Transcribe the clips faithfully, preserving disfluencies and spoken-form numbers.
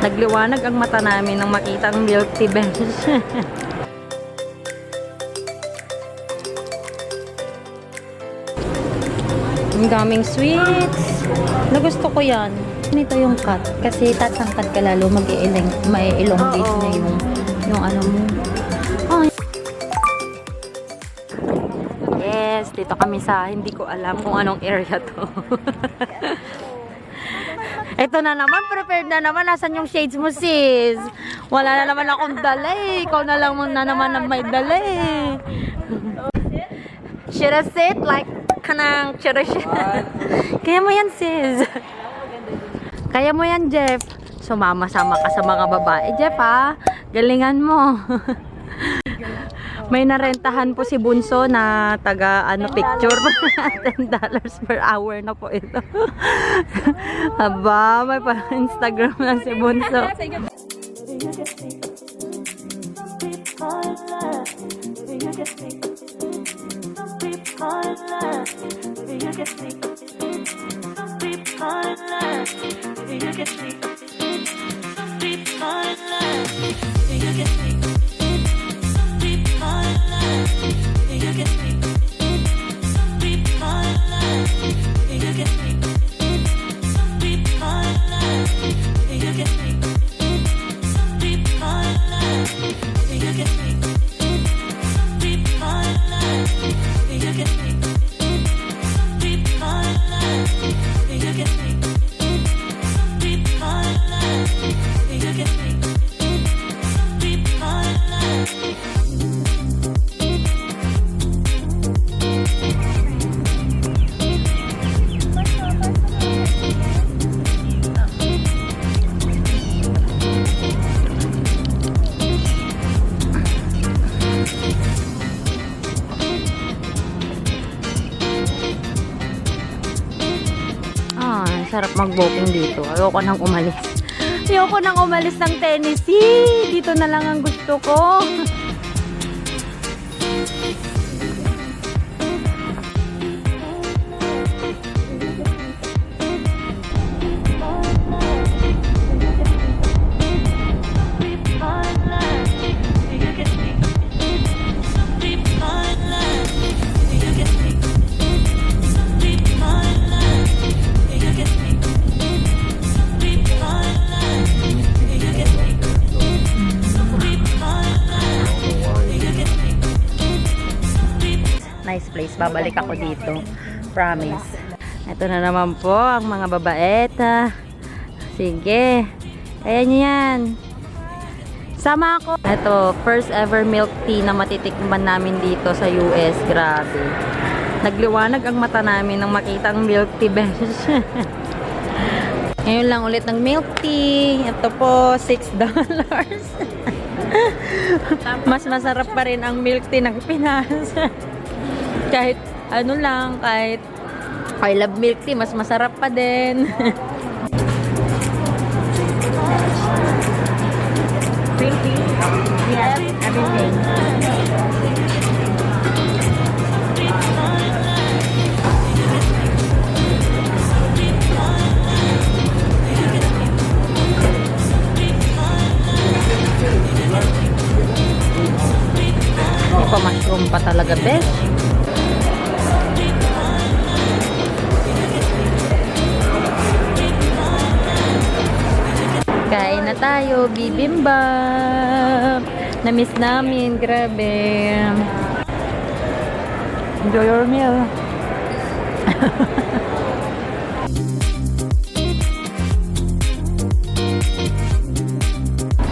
Nagliwanag ang mata namin nang makita ang milk tea, besh. Ang daming sweets. Na gusto ko yan. Nito yung cut. Kasi tatangkad ka lalo, mag-i-elong-, ma-elongate Oo. na yung, yung ano mo. Oh. Yes, dito kami sa, hindi ko alam kung anong area to. Ito na naman, prepared na naman. Nasaan yung shades mo, sis? Wala na naman akong dala eh. Ikaw na lang na naman ang may dala eh. Should I sit like kanang should I sit? Kaya mo yan, sis. Kaya mo yan, Jeff. Sumama-sama ka sa mga babae, Jeff, ha? Galingan mo. May narentahan po si Bunso na taga, ano, picture. Ten dollars per hour na po ito. Aba, may pa Instagram na si Bunso. Ah, sarap mag-walking dito. Ayoko nang umalis. Ayoko nang umalis ng Tennessee. Dito na lang ang gusto ko. Nice place. Babalik ako dito. Promise. Ito na naman po ang mga babaeta. Sige. Kaya niyo yan. Sama ako. Ito, first ever milk tea na matitikman namin dito sa U S. Grabe. Nagliwanag ang mata namin nang makita ang milk tea, besh. Ngayon lang ulit ng milk tea. Ito po, six dollars. Mas masarap pa rin ang milk tea ng Pinas. Kahit ano lang, kahit I love milk tea, mas masarap pa din. Green tea? Yes, everything. May pa-mushroom pa talaga, besh. Kain na tayo, bibimbap. Na-miss namin, grabe. Enjoy your meal.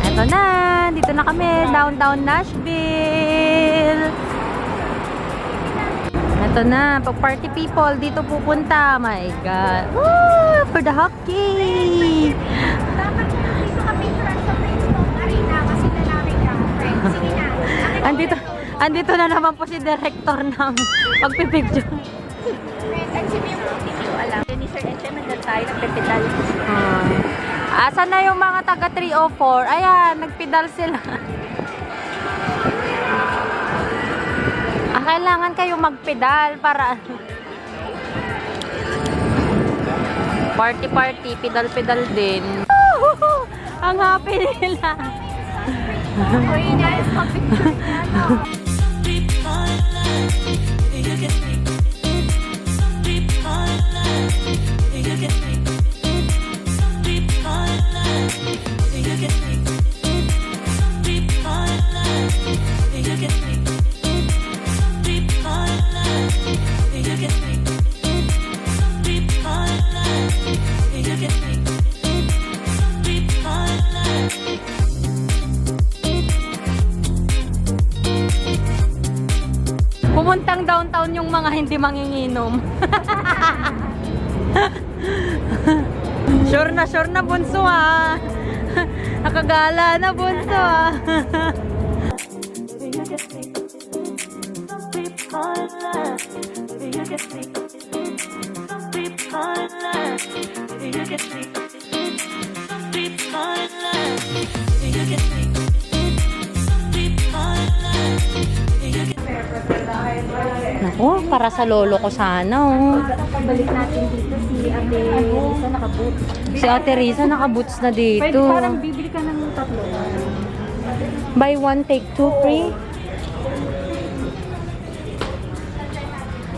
Eto na, dito na kami, downtown Nashville. Eto na, pag party people, dito pupunta. My God. Woo! For the hockey! Dapat dito ka picture sa Facebook Arena kasi na namin ka, friend. Sige na. Andito, andito na naman po si director ng pagpipicture. Friend, at si Miu, si Miu alam. Ni Sir Eche, nandun tayo, nagpipedal. Ah. Asan na yung mga taga three oh four? Ayan, nagpedal sila. Ah, kailangan kayo magpedal para party-party, pedal-pedal din. Ang happy nila. Uy, guys, pag-picture niya, no? Pumuntang downtown yung mga hindi manginginom. Sure na, sure na, bunso, ah. Nakagala na, bunso, ah. Naku, para sa lolo ko sana, oh. Balik natin dito si Ate Risa, nakaboots. Si Ate Risa, nakaboots na dito. Pwede, parang bibili ka ng tatlo. Buy one, take two free.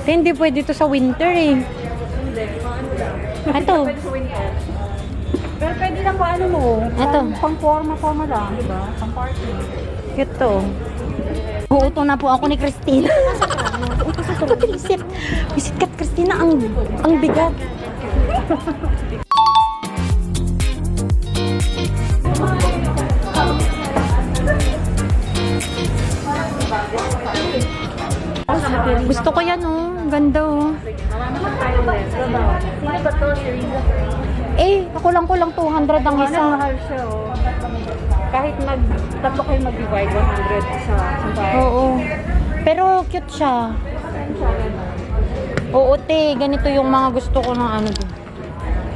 Hindi pwede to sa winter, eh. Hindi, mga ano lang. Ito. Pwede sa winter. Pero pwede lang kung ano mo. Ito. Pang, pang forma-forma lang, di ba? Pang party. Cute to. Guuto na po ako ni Christina. Buisit. Buisit ka, Christina. Ang, ang bigat. Gusto ko yan, oh. Ang ganda, oh. Eh, ako lang, ko lang two hundred ang isa. Mahal siya, oh. Kahit mag, tatlo kayo mag-divide, one hundred sa, sa bahay. Oo. Pero cute siya. Oo, te. Ganito yung mga gusto ko ng ano.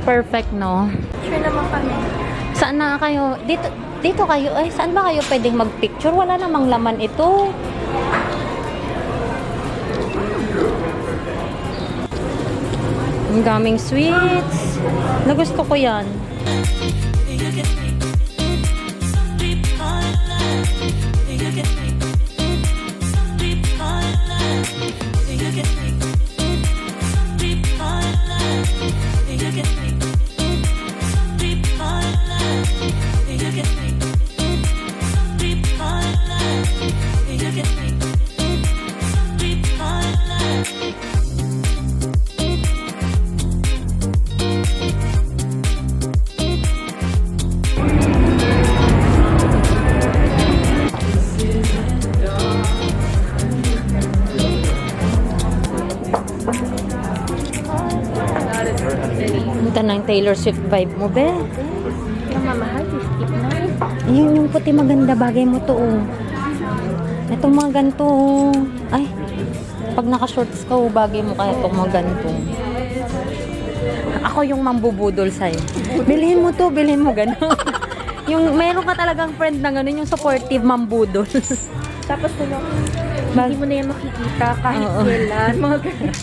Perfect, no? Sure naman kami. Saan na kayo? Dito, dito kayo. Ay, saan ba kayo pwedeng magpicture? Wala namang laman ito. Ang daming sweets. Na gusto ko yan. Punta ng Taylor Swift vibe mo, be. Ang mamahal, fifty-nine. Ayun, yung puti maganda, bagay mo to, oh. Itong mga ganito, oh. Ay, pag naka-shorts ka, oh, bagay mo kaya itong mga ganito. Ako yung mambubudol sa'yo. Bilhin mo to, bilhin mo gano'n. Yung meron ka talagang friend na gano'n, yung supportive mambudol. Tapos, ano, hindi mo na yan makikita kahit kailan. Mga ganun.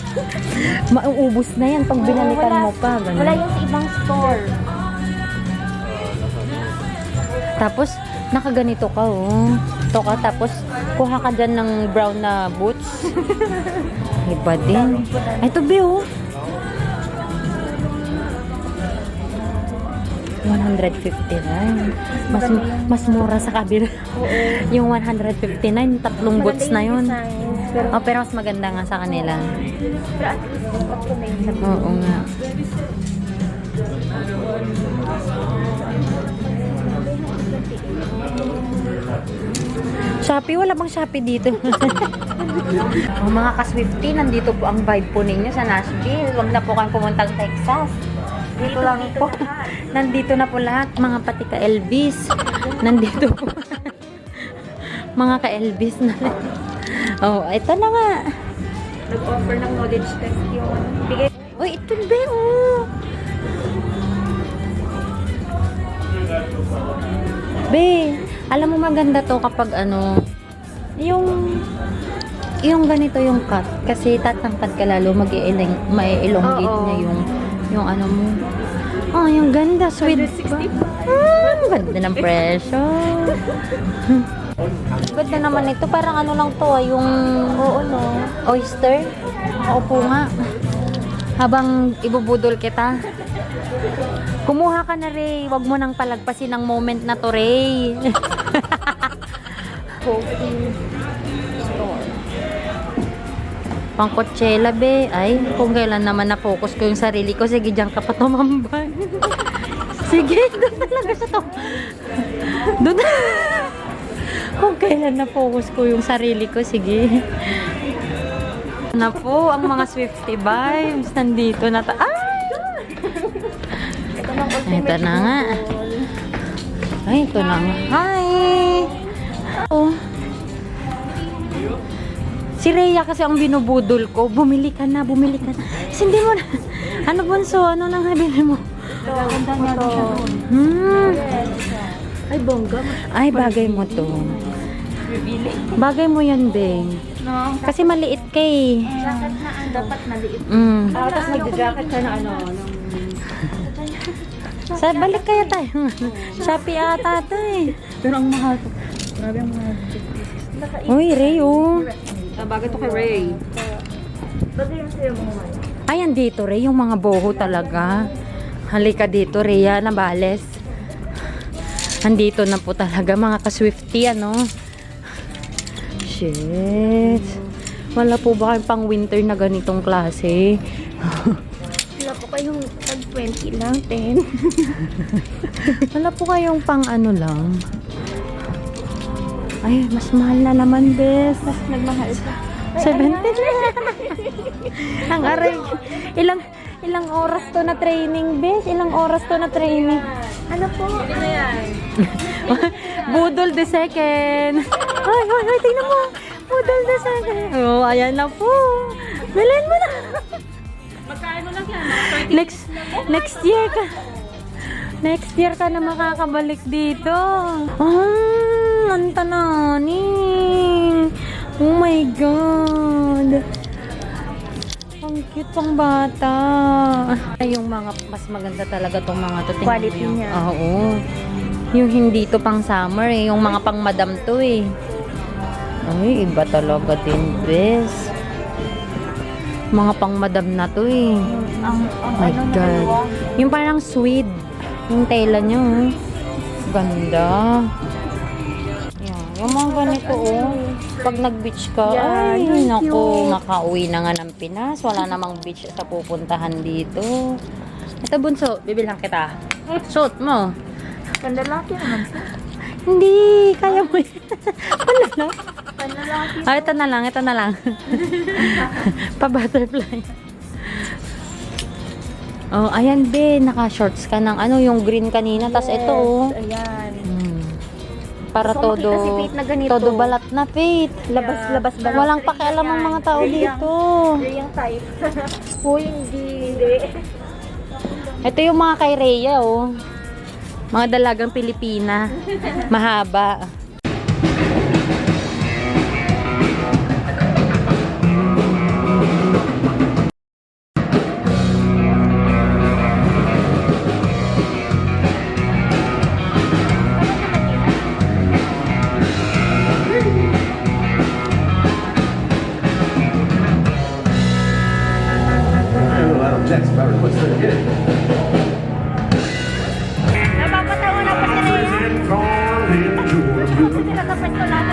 Mauubos na yan pag binalikan mo pa. Ganun. Wala yung sa ibang store. Tapos, nakaganito ka, oh. Ito ka, tapos, kuha ka dyan ng brown na boots. Iba din. Ay, ito, be, oh. One hundred fifty-nine. Mas, mas mura sa kabila. Oo. Yung one hundred fifty-nine, tatlong boots na yun. Maganda yung design, pero oh, pero mas maganda nga sa kanila. Pero at least, okay na yun sa. Oo nga. Shopee, wala bang Shopee dito? Oh, mga ka-Swiftie, nandito po ang vibe po ninyo sa Nashville. Huwag na po kayong pumuntang Texas. Dito lang po. Nandito na po lahat, mga pati ka-Elvis. Nandito po. Mga ka-Elvis na. Oh, ito na nga. Nag-offer ng knowledge test yun. Bigay. Uy, ito, be, oh. Be, alam mo, maganda to kapag ano, yung, yung ganito yung cut. Kasi tatangkad ka lalo, mag-i-elong-, ma-elongate Oo. Niya yung, yung ano mo. Oh, yung ganda, sweet. Hundred sixty-five. Ah, ang ganda ng presyo. Ganda naman ito. Parang ano lang to, ah, yung, oo, no? Oyster. Opo nga. Habang ibubudol kita. Kumuha ka na, Ray. Wag mo nang palagpasin ang moment na to, Ray. Coffee store. Pangkotsela, be. Ay, kung kailan naman na-focus ko yung sarili ko, sige, diyan ka pa tumambay. Sige, doon talaga siya to. Doon. Kung kailan na-focus ko yung sarili ko, sige. Na po, ang mga Swiftie vibes, nandito na ta-, ay! Ito na nga. Ay, ito na nga. Hi! Oh. Si Rhea kasi ang binubudol ko. Bumili ka na, bumili ka na. Hindi mo na. Ano, bunso? Ano nang nabili mo? Ito, ito. Hmm. Ay, bongga. Ay, bagay mo to. Bagay mo yan, Beng. No? Kasi maliit ka eh. Jacket na ang dapat maliit. Mm. Tapos magja-jacket ka na ano, nung Sa balik kaya tayo. Shopee ata to eh. Pero ang mahal to. Grabe ang mahal. Uy, Ray, oh. Ah, bagay to kay Ray. Ay, andito, Ray, yung mga boho talaga. Halika dito, Rhea Navales. Andito na po talaga, mga ka-Swiftie, ano? Shit. Wala po ba kayong pang winter na ganitong klase? Wala po kayong tag twenty lang, ten. Wala po kayong pang ano lang? Ay, mas mahal na naman, bes. Mas nagmahal pa. Seventeen. Ang aray. Ilang, ilang oras to na training, bes? Ilang oras to na training? Ano po? Budol the second. Ay, ay, ay, tingnan mo. Budol the second. Oh, ayan na po. Bilhin mo na. Magkano lang yan? Next, next year ka. Next year ka na makakabalik dito. Ah, ang tanani. Oh my God. Ang cute pang bata. Ay, yung mga mas maganda talaga tong mga to. Tingnan Quality mo yung, niya. Ah, oo. Yung hindi to pang summer eh. Yung mga pang madam to eh. Ay, iba talaga din, bes. Mga pang madam na to eh. Ang, ang My ano God. Yung parang suede. Yung tela niya, oh. Ganda. Yan. Yung mga ganito, oh. Pag nag-beach ka, yan, ay, naku, makauwi na nga ng Pinas. Wala namang beach sa pupuntahan dito. Ito, bunso, bibilhan kita. Suot mo. Panlalaki naman siya. Hindi, kaya mo yan. Panlalaki. Panlalaki. Ah, ito na lang, ito na lang. Pa-butterfly. Oh, ayan, be, naka-shorts ka ng ano, yung green kanina, tas ito, oh. Ayan. Hmm. Para todo, makita si Faith na ganito. Todo balat na, Faith. Labas, labas, balat. Walang pakialam ang mga tao dito. Reyang type. Uy, hindi. Hindi. Ito yung mga kay Rhea, oh. Mga dalagang Pilipina. Mahaba. Napapatawa na pa si Rhea. Kasi nakapwesto lang.